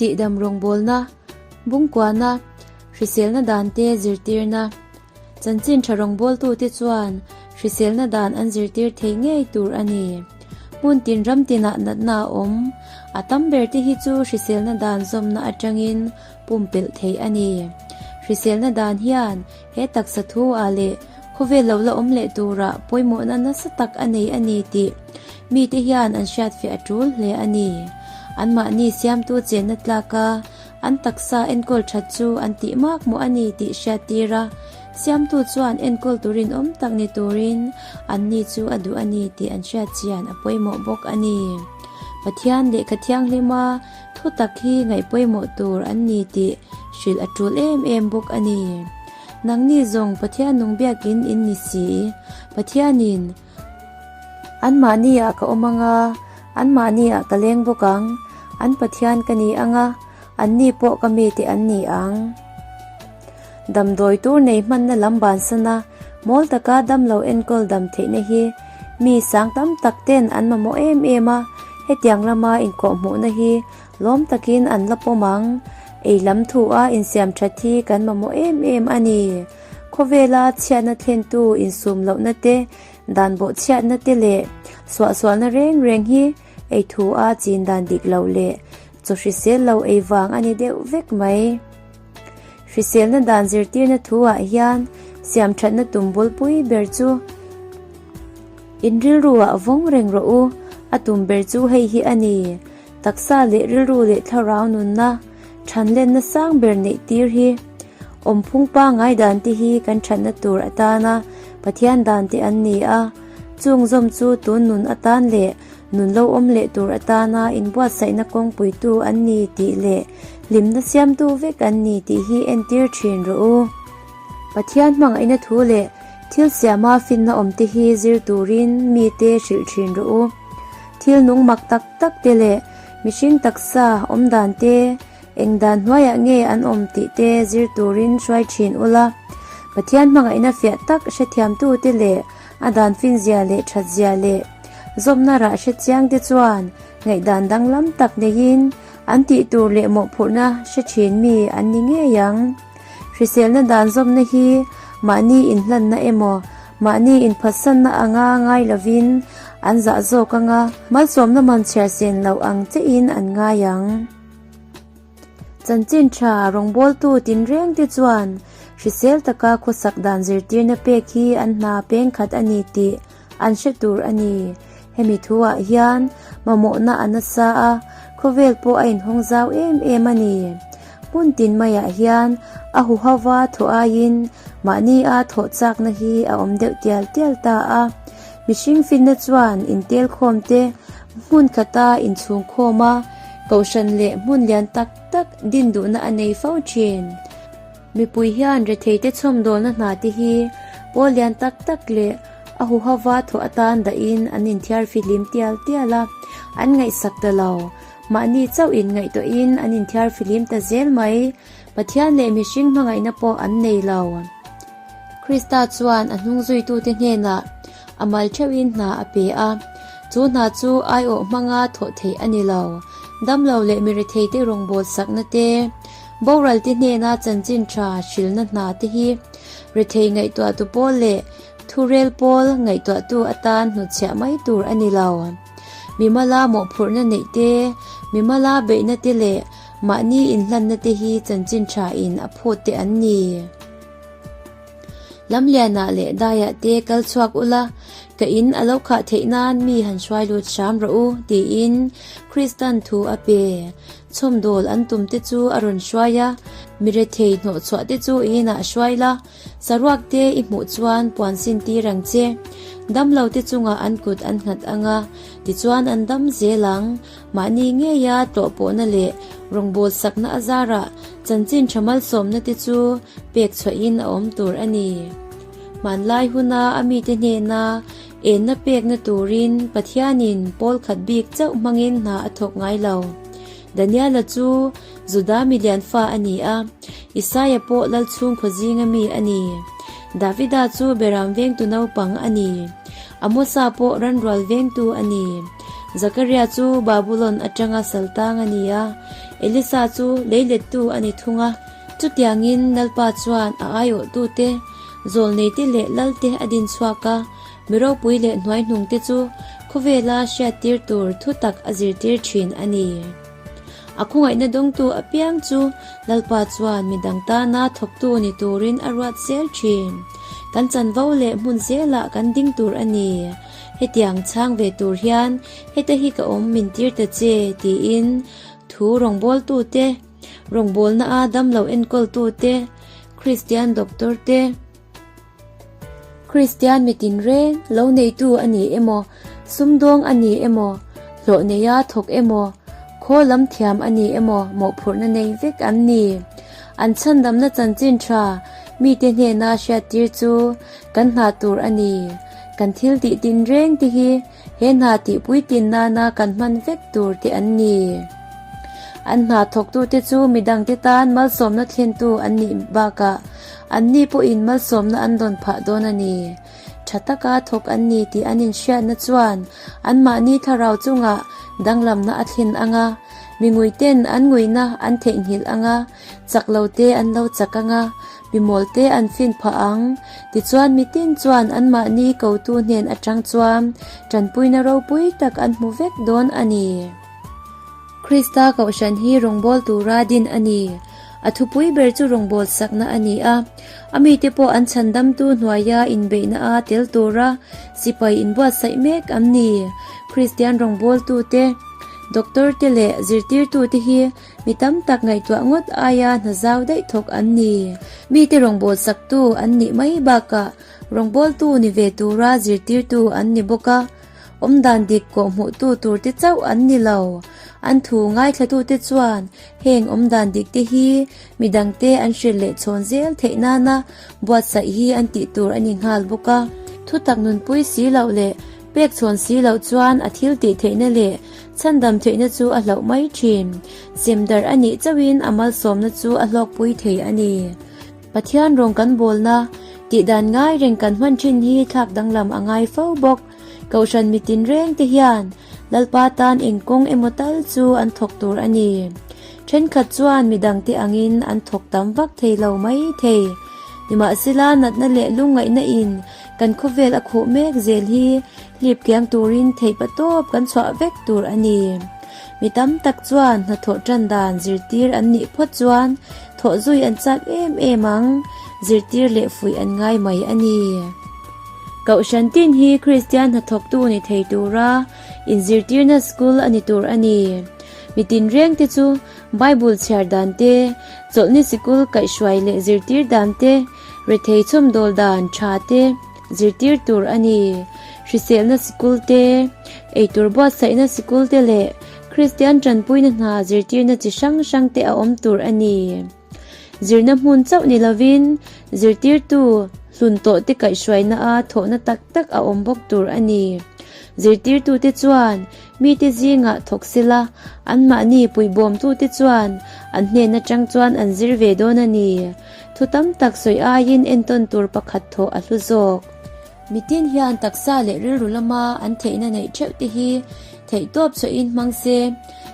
Tihdam rawngbawlna, bungkuahna, hriselna dan te zirtirna. Chanchin tha rawngbawltute chuan hriselna dan an zirtir thei ngei tur a ni. Hmun tin ram tinah natna a awm. A tam ber te hi chu hriselna dan zawmna atangin pumpelh theih a ni. Hriselna dan hian he taksa thu ah leh khawvel lo la awm leh turah pawimawhna nasa tak a nei a ni tih mite hian an hriatfiah a tul hle a ni. Anmahni siamtu chenna tlaka an taksa enkawl that chu an tih mak maw a ni tih hriattir a, siamtu chuan enkawl turin awm tak ni turin anni chu a duh a ni tih an hriatchian a pawimawh bawk a ni. Pathian lehkha thianghlima Thu tak hi ngaih pawimawh tur an ni tih hrilh a tul em em bawk a ni. Nangni zawng Pathian nung biakin in ni si. Pathianin, Anmahni ah ka awm anga, anmahni ah ka leng bawk ang, an Pathian ka ni anga, anni pawh ka mite an ni ang. Damdawi tur nei hmanna lam bansana mawl taka damlo enkawl dam theihna hi mi sang tam tak ten an mamawh em em a, hetiang lama inkawhhmuhna hi lawm takin an la pawm ang. Ei lam thu a insiam that hi kan mamawh em em a ni. Khawvela chhiatna thlentu insum lohna te, dan bawhchhiatna te leh suahsualna reng reng hi ei thu a chin dan dik lo leh chaw hrisel lo ei vang a ni deuh vek mai. Hriselna dan zirtirna thu ah hian siamthatna tum bulpui ber chu in rilru ah vawng reng rawh u, a tum ber chu hei hi a ni, taksa leh rilru leh thlarau nunna thanlenna sang ber neih tir hi. Awmphung pangai dan te hi kan thatna tur atana Pathian dan te an ni a, chung zawm chu tun nun atan leh Nun lo awm leh tur atana inbuatsaihna kawngpuitu an ni tih leh hlimna siamtu vek an ni tih hi entir thin rawh u. Pathian hmangaihna thu leh thil siama finna awmte hi zir turin mite hrilh thin rawh u. Thil nung mak tak tak te leh mihring taksa awm dan te, eng dan hnuaiah nge an awm tih te zir turin hruai thin ula. Pathian hmangaihna fiah tak hrethiamtute leh A dan finzia leh thatzia leh zawmna rah hre chiang te chuan ngaihdan danglam tak neiin an tih tur leh mawhphurhna hre thin mi an ni ngei ang. Hriselna dan zawmna hi mahni inhlanna emaw mahni inphatsanna anga ngai lovin an zah zawk anga malsawmna man chhiar sen loh ang chiahin an ngai ang. Chanchin tha rawngbawltu tinreng te chuan hrisel taka khawsak dan zirtirna pek hi an hna peng khat a ni tih an hre tur a ni. Hemi thuah hian mamawhna a nasa a, khawvel pawh a inhawng zau em em a ni. Hmun tin maiah hian a huhova thawh aiin mahni a thawh chakna hi a awm deuh tial tial ta a. Mihring finna chuan intelkhawm te hmun khata inchhungkhawm a, kohhran leh hmun lian tak tak din duhna a nei fo thin. Mipui hian retheite chhawmdawlna hna te hi pawl lian tak tak leh a huhova thawh atan dahin an inthiar fihlim tial tial a, an ngaihsak ta lo. Mahni chauh in ngaihtuahin an inthiar fihlim ta zel mai. Pathian leh mihring hmangaihna pawh an nei lo. Krista chuan a hnungzuitute hnenah a mal theuhin hna a pe a, chu hna chu aiawh hmanga thawh theih a ni lo. Damlo leh miretheite rawngbâwl sakna te, boralte hnena chanchin ṭha hrilhna hna te hi rethei ngaihtuahtu pawl leh thurel pawl ngaihtuahtu atan hnutchhiah mai tur a ni lo. Mimala mawhphurhna neih te, mimala beihna te leh mahni inhlanna te hi chanchin ṭhain a phut te an ni. Lamlianah leh daiah te kal chhuak ula, ka in a lo khah theih nan mi han hruai lut hram rawh u, tiin Kristan thu a pe. Chhawmdawl an tum te chu a rawn hruai a, mi rethei hnawh chhuah te chu i inah hruai la, saruak te i hmuh chuan puan sin tir ang che. Damlo te chungah an kut an nghat ang a, tichuan an dam zel ang. Mahni ngeia tlawhpawhna leh rawngbâwl sakna a zarah chanchin ṭha malsawmna te chu pek chhuahin a awm tur a ni. Hmanlai huna a mite hnena enna pekna turin Pathianin pawl khat bik chauh hmangin hna a thawk ngai lo. Daniela chu Juda milian fa a ni a, Isaia pawh lal chhungkhaw zinga mi a ni. Davida chu beram vengtu naupang a ni. Amosa pawh ranrual vengtu a ni. Zakaria chu Babulon atanga saltang a ni a, Elisa chu leilettu a ni thung a. Chutiangin Lalpa chuan a aiawhtute, zawlneite leh lalte a din chhuak a, mi ropui leh hnuaihnungte chu khawvela hriattir tur thu tak a zirtir thin a ni. A khawngaihna dawngtu apiang chu Lalpa chuan mi dang tana thawktu ni turin a ruat zel thin. Kan chanvo leh hmun zelah kan ding tur a ni. Hetiang chhang ve tur hian heta hi ka awm min tir ta che tiin thu rawngbawltute, rawngbawlna a damlo enkawltute, Kristian doctor te, Kristian mitin reng lo neitu a ni emaw, sumdawng a ni emaw, hlawh neia thawk emaw, khaw lam thiam a ni emaw mawhphurhna nei vek an ni. An chhandamna chanchin tha mite hnena hriattir chu kan hna tur a ni. Kan thil tih tin reng te hi he hna tihpuitin nana kan hman vek tur te an ni. An hna thawktute chu midangte tan malsawmna thlentu an nih bakah anni pawhin malsawmna an dawn phah dawn a ni. Tha taka thawk an ni tih an inhriatna chuan anmahni thlarau chungah danglamna a thlen ang a, mi nguiten an nguihna an theihnghilh ang a, chak lo te an lo chak ang a, mi mawl te an fin phah ang. Tichuan mitin chuan anmahni kotu hnen atang chuan tanpuina ropui tak an hmu vek dawn a ni. Krista Kohhran hi rawngbâwl tura din a ni. A thupui ber chu rawngbâwl sakna a ni a. A mite pawh an chhandamtu hnuaia inbeihna a tel tura sipai inbuatsaih mek an ni. Kristian rawngbâwltute, doctor te leh zirtirtute hi mi tam tak ngaihtuah ngawt aia hna zau daih thawk an ni. Mite rawngbâwl saktu an nih mai bakah rawngbâwltu ni ve tura zirtirtu an ni bawk a. Awmdan dik kawhhmuhtu turte chauh an ni lo. An thu ngaithlatute chuan heng awmdan dikte hi midangte an hrilh leh chhawn zel theih nana buatsaih hi an tih tur a ni nghal bawk a. Thutak nunpui si loh leh pek chhawn si loh chuan a thil tih theihna leh chhandam theihna chu a hlauh mai thin. Semdarh a nih chauhin a malsawmna chu a hlawkpui thei a ni. Pathian rawng kan bawlna tihdan ngai reng kan hman thin hi thlak danglam a ngai fo bawk. Kohhran mitin reng te hian Lalpa tan eng kawng emaw tal chu an thawk tur a ni. Thenkhat chuan midangte angin an thawk tam vak thei lo mai thei. Nimahsela natna leh lungngaihna in kan khawvel a khuh mek zel hi hlip kiang turin theihpatawp kan chhuah vek tur a ni. Mi tam tak chuan hnathawh tan dan zirtir an nih phawt chuan thawh zui an chak em em ang, zirtir leh fuih an ngai mai a ni. Kohhran tin hi Kristian hnathawktu ni thei tura inzirtirna school a ni tur a ni. Mi tinrengte chu Bible chhiar dan te, chawlhni sikul kaihhruai leh zirtir dan te, rethei chhawmdawl dan tha te zirtir tur a ni. Hriselna sikul te, eitur buatsaihna sikul te leh Kristian tanpuina hna zirtirna chi hrang hrang te a awm tur a ni. Zirna hmun chauh ni lovin zirtirtu hlun tawh te kaihhruaina a thawhna tak tak a awm bawk tur a ni. Zirtirtute chuan mite zingah thawk sela, anmahni puihbawmtute chuan an hnen atang chuan an zir ve dawn a ni. Thu tam tak sawi aiin entawn tur pakhat thawh a hlu zawk. Mitin hian taksa leh rilru lama an theihna neih theuh te hi theihtawp chhuahin hmang se,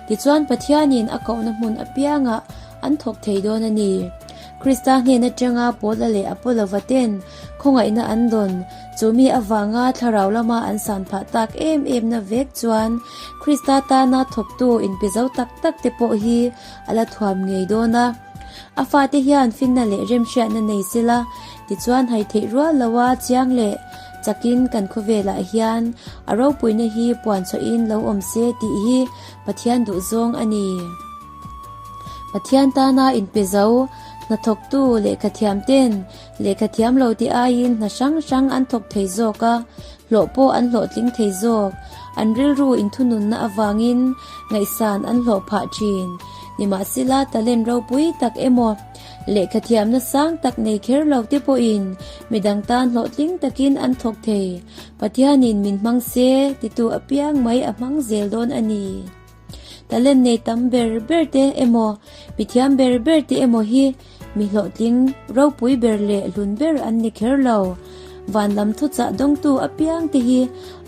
tichuan Pathianin a kohna hmun apiangah an thawk thei dawn a ni. Krista hnen atanga Paula leh Apolova ten khawngaihna an dawn, chu mi avanga thlarau lama an san phah tak em em na vek chuan Krista tana thawktu inpe zo tak tak te pawh hi a la thuam ngei dawn a. A fate hian finna leh remhriatna nei sela, tichuan hai theih rual loa chiang leh chakin kan khawvelah hian a ropuina hi puan chhuahin lo awm se tih hi Pathian duhzawng a ni. Pathian tana inpe zo, hnathawktu lehkhathiam ten lehkhathiam lo te aiin hna hrang hrang an thawk thei zawk a, hlawh pawh an hlawhtling thei zawk. An rilru inthununna avangin ngaihsan an hlawh phah thin. Nimahsela talent ropui tak emaw, lehkhathiamna sang tak nei kher lo te pawhin midang tan hlawhtling takin an thawk thei. Pathianin min hmang se titu apiang mai a hmang zel dawn a ni. Talent nei tam ber ber te emaw, mi thiam ber ber te emaw hi mi hlawhtling ropui ber leh hlun ber an ni kher lo. Van lam thuchah dawngtu apiang te hi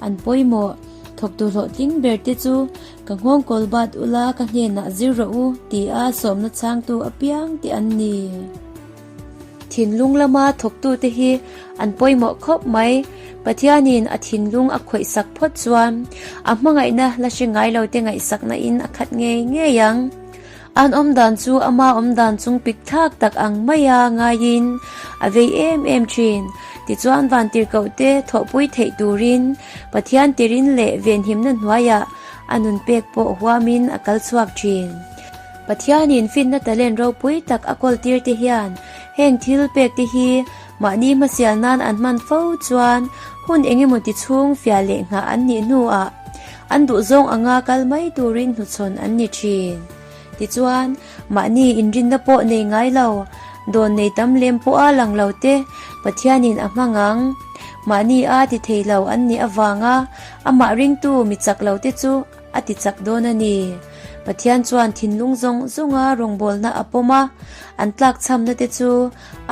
an pawimawh. Thawktu hlawhtling ber te chu ka nghawngkawl bat ula ka hnenah zir rawh u tia sawmna chhangtu apiang te an ni. Thinlung lama thawktute hi an pawimawh khawp mai. Pathianin a thinlung a khawihsak phawt chuan a hmangaihna la hre ngai lo te ngaihsakna in a khat ngei ngei ang. An awm dan chu ama awm dan chung pik thlak tak ang maia ngaiin a vei em em thin. Tichuan vantirhkohte thawhpui theih turin Pathian tirin leh venhimna hnuaiah a nun pek pawh huamin a kal chhuak thin. Pathianin finna talent ropui tak a kawltir te hian heng thil pek te hi mahni hmasial nan an hman fo chuan hun engemaw ti chhung fiah leh nghah an nih hnuah an duhzawng anga kal mai turin hnuchhawn an ni thin. Tichuan, mahni inrinna pawh nei ngai lo, dawn nei tam lem pawha lang lo te Pathianin a hmang ang. Mahni a ti thei lo an nih avanga amah ringtu mi chak lo te chu a ti chak dawn a ni. Pathian chuan thinlung zawng zawnga rawngbawlna a pawm a, an tlakchhamna te chu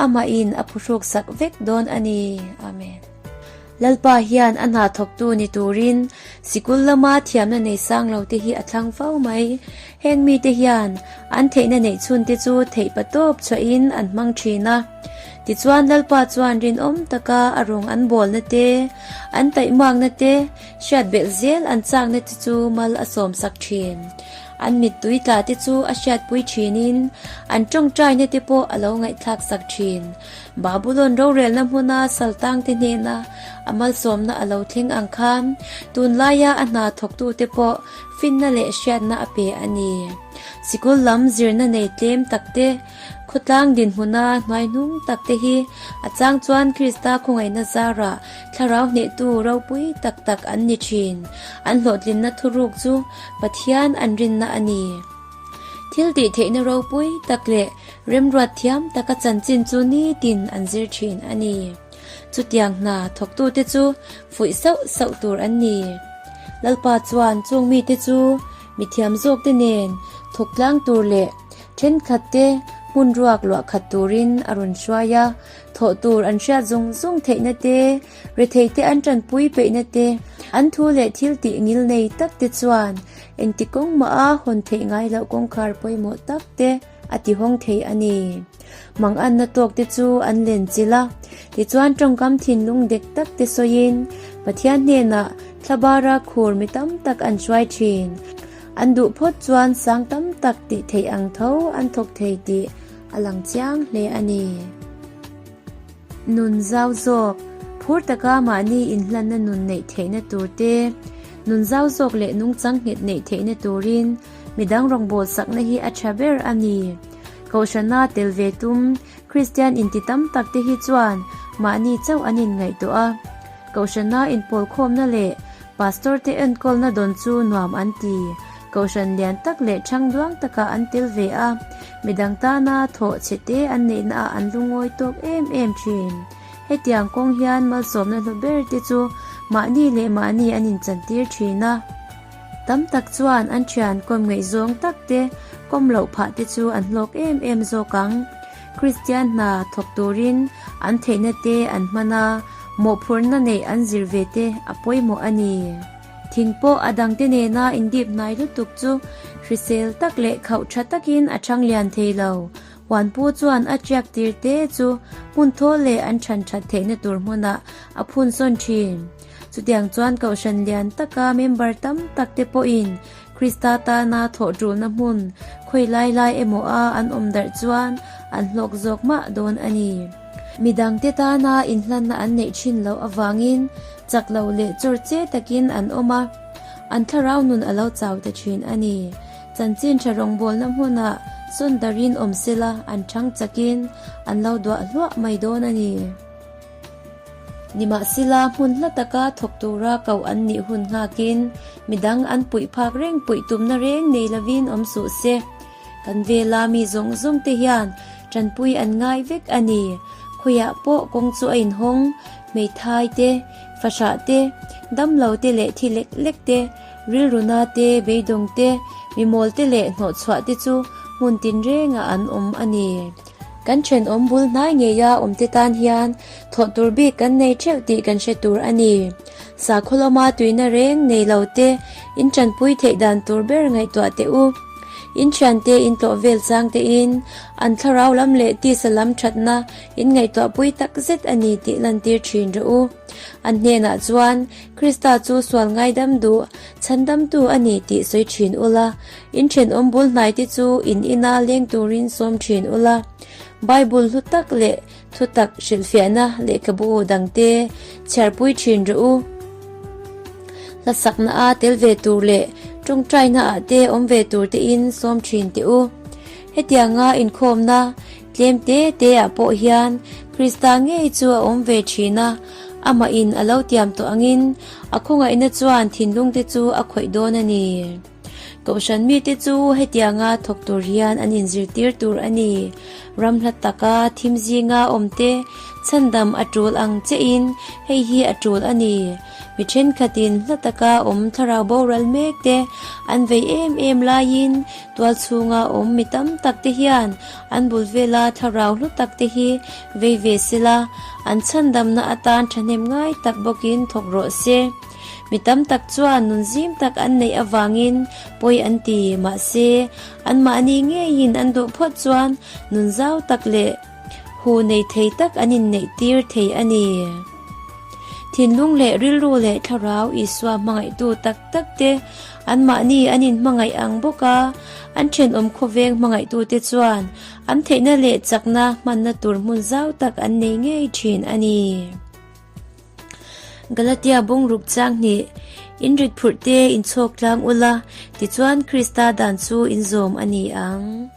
amahin a phuhruk sak vek dawn a ni. Amen. Lalpa hian a hna thawktu ni turin sikul lama thiamna nei sang lo te hi a thlang fo mai. Heng mite hian an theihna neih chhun te chu theih patawp chhuahin an hmang thin a. Tichuan Lalpa chuan rinawm taka a rawng an bawlna te, an taihmakna te, Hriat belh zel an chakna te chu mal a sawmsak thin. An mittui tla te chu a hriatpui thinin an tawngtaina te pawh a lo ngaihthlaksak thin. Babulon rorelna hmuna saltang te hnena a malsawmna a lo thleng ang khan tunlaia a hna thawktute pawh finna leh hriatna a pe a ni. Sikul lam zirna nei tlem takte Khawtlang dinhmuna hnuaihnung tak te hi a chang chuan Krista khawngaihna zarah thlarau hnehtu ropui tak tak an ni thin. An hlawhtlinna thuruk chu Pathian an rinna a ni. Thil tih theihna ropui tak leh remruat thiam taka chanchin chu nitin an zir thin a ni. Chutiang hna thawktute chu fuih sauh sauh tur an ni. Lalpa chuan chung mite chu mithiam zawkte nen thawk tlang tur leh Thenkhat te hmun ruak luah khat turin a rawn hruai a, thawh tur an hriat zung zung theihna te, rethei te an tanpui peihna te, an thu leh thil tih ngil nei tak te chuan engti kawng mah a hawn theih ngai loh kawngkhar pawimawh tak te a ti hawng thei a ni. Manganna tawk te chu an len chilh a, tichuan tawngkam thinlung dek tak te sawiin Pathian hnenah thlabara khur mi tam tak an hruai thin. An duh phawt chuan sang tam tak tih theih ang tho an thawk thei tih a lang chiang hle a ni. Nun zau zawk, phur taka mahni inhlanna nun neih theihna tur te, nun zau zawk leh nungchang nghet neih theihna turin midang rawngbâwl sakna hi a tha ber a ni. Kohhrana tel ve tum Kristian inti tam tak te hi chuan mahni chauh an inngaihtuah a. Kohhrana inpawlkhawmna leh Pastor te enkawlna dawn chu nuam an ti. Kohhran lian tak leh ṭhang duang takah an tel ve a, midang tana thawh chhe te an neihna ah an lungawi tawk em em ṭhin. Hetiang kawng hian malsawmna hlu ber te chu mahni leh mahni an inchantir ṭhin a. Tam tak chuan an ṭhian kawm ngaihzawng tak te kawm loh phah te chu an hlawk em em zawk ang. Kristian hna thawk turin an theihna te an hman a, mawhphurhna neih an zir ve te a pawimawh a ni. Thing pawh a dangte nena indip hnai lutuk chu hrisel tak leh khauh tha takin a chhang lian thei lo. Huanpu chuan a tiak tir te chu hmun thawl leh an chhan that theihna tur hmunah a phun sawn thin. Chutiang chuan kohhran lian taka member tam tak te pawhin Krista tana thawh tulna hmun khawi lai lai emaw a an awm darh chuan an hlawk zawk mah dawn a ni. Midangte tana inhlanna an neih thin loh avangin chak lo leh chawr che takin an awm a, an thlarau nun a lo chau ta thin a ni. Chanchin tha rawngbawlna hmunah sawn darin awm sela an thang chakin an lo duah hluah mai dawn a ni. Nimahsela, hmun hla taka thawk tura koh an nih hun nghakin midang an puih phak reng puih tumna reng nei lovin awm suh se. Kan vela mi zawng zawng te hian tanpui an ngai vek a ni. Khawiah pawh kawng chu a inhawng, hmeithai te, fahrah te, damlo te leh thi lek lek te, rilruna te, beidawng te, mimawl te leh hnawhchhuah te chu hmun tinrengah an awm a ni. Kan thenawm bul hnai ngeia awmte tan hian thawh tur bik kan nei theuh tih kan hre tur a ni. Sakhaw lawma tuina reng nei lo te in tanpui theih dan tur ber ngaihtuah teh u. In thiante in tlawh vel chang tein an thlarau lam leh tisa lam thatna in ngaihtuahpui tak zet a ni tih lantir thin rawh u. An hnenah chuan Krista chu sual ngaidam duh chhandamtu a ni tih sawi thin ula, in thenawm bul hnaite chu in ina leng turin sawm thin ula. Bible hlu tak leh Thutak hrilhfiahna lehkhabu dangte chhiarpui thin rawh u. Hlasakna a tel ve tur leh tawngtaina ah te awm ve tur te in sawm thin teh u. Hetianga inkhawmna tlem te te ah pawh hian Krista ngei chu a awm ve thin a, amah in a lo tiam tawh angin a khawngaihna chuan thinlung te chu a khawih dawn a ni. Kohhran mite chu hetianga thawk tur hian an inzirtir tur a ni. Ram hla taka thim zinga awmte chhandam a tul ang chein hei hi a tul a ni. Mi thenkhatin hla taka awm thlarau boral mek te an vei em em laiin tual chhunga awm mi tam tak te hian an bul vela thlarau hlu tak te hi vei ve sela an chhandamna atan thahnem ngai tak bawkin thawk rawh se. Mi tam tak chuan nun zim tak an neih avangin pawi an ti, mahse, anmahni ngeiin an duh phawt chuan nun zau tak leh hu nei thei tak an inneih tir thei a ni. Thinlung leh rilru leh thlarau Isua hmangaihtu tak tak te anmahni an inhmangaih ang bawk a, an thenawm khawveng hmangaihtute chuan an theihna leh chakna hmanna tur hmun zau tak an nei ngei thin a ni. Galatia bungruk chang hnih, In rit phurh te in chhawk tlang ula, tichuan Krista dan chu in zawm a ni ang.